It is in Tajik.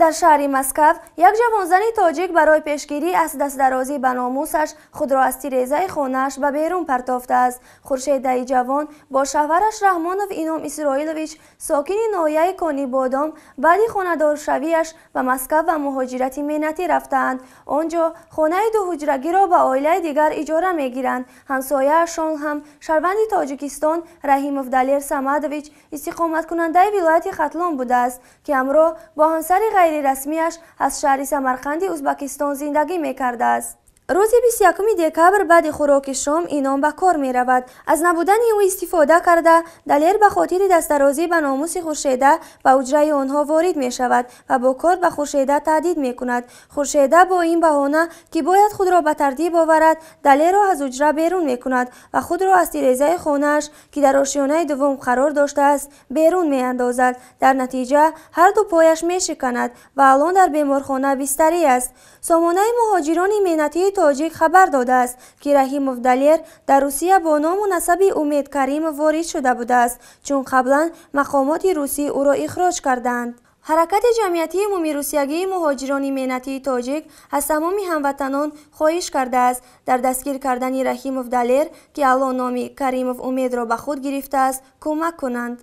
Дар шаҳри Москав як ҷавонзани тоҷик барои пешгирӣ аз дастдарозӣ ба номусаш худро аз тирезаи хонааш ба берун партофтааст. Хуршедаи ҷавон бо шавҳараш Раҳмонов Ином Исроилович, сокини ноҳияи Конибодом, баъди хонадоршавиаш ба Москав ба муҳоҷирати меҳнатӣ рафтаанд. Он ҷо хонаи дуҳуҷрагиро ба оилаи дигар иҷора мегиранд. Ҳамсояашон ҳам шаҳрванди Тоҷикистон Раҳимов Далер Самадович, истиқоматкунандаи вилояти Хатлон будааст, ки ҳамроҳ бо ҳамсари ғайрирасмияш аз шаҳри Самарқанди Узбакистон зиндагӣ мекардааст. Рӯзи 21 декабр баъди хӯроки шом Ином ба кор меравад. Аз набудани ӯ истифода карда, Далер ба хотири дастдарозӣ ба номуси Хуршеда ба ҳуҷраи онҳо ворид мешавад ва бо кор ба Хуршеда таҳдид мекунад. Хуршеда бо ин баҳона, ки бояд худро ба тартиб оварад, Далерро аз ҳуҷра берун мекунад ва худро аз тирезаи хонааш, ки дар ошёнаи дуввум қарор доштааст, берун меандозад. Дар натиҷа ҳар ду пояш мешиканад ва алон дар беморхона бистарӣ аст. Сомонаи муҳоҷирони меҳнатии тоҷик хабар додааст, ки Раҳимов Далер дар Русия бо ному насаби Умед Каримов ворид шуда будааст, чун қаблан мақомоти русӣ ӯро ихроҷ кардаанд. Ҳаракати ҷамъиятии умумирусиягии муҳоҷирони меҳнатии тоҷик аз тамоми ҳамватанон хоҳиш кардааст дар дастгир кардани Раҳимов Далер, ки алон номи Каримов Умедро ба худ гирифтааст, кӯмак кунанд.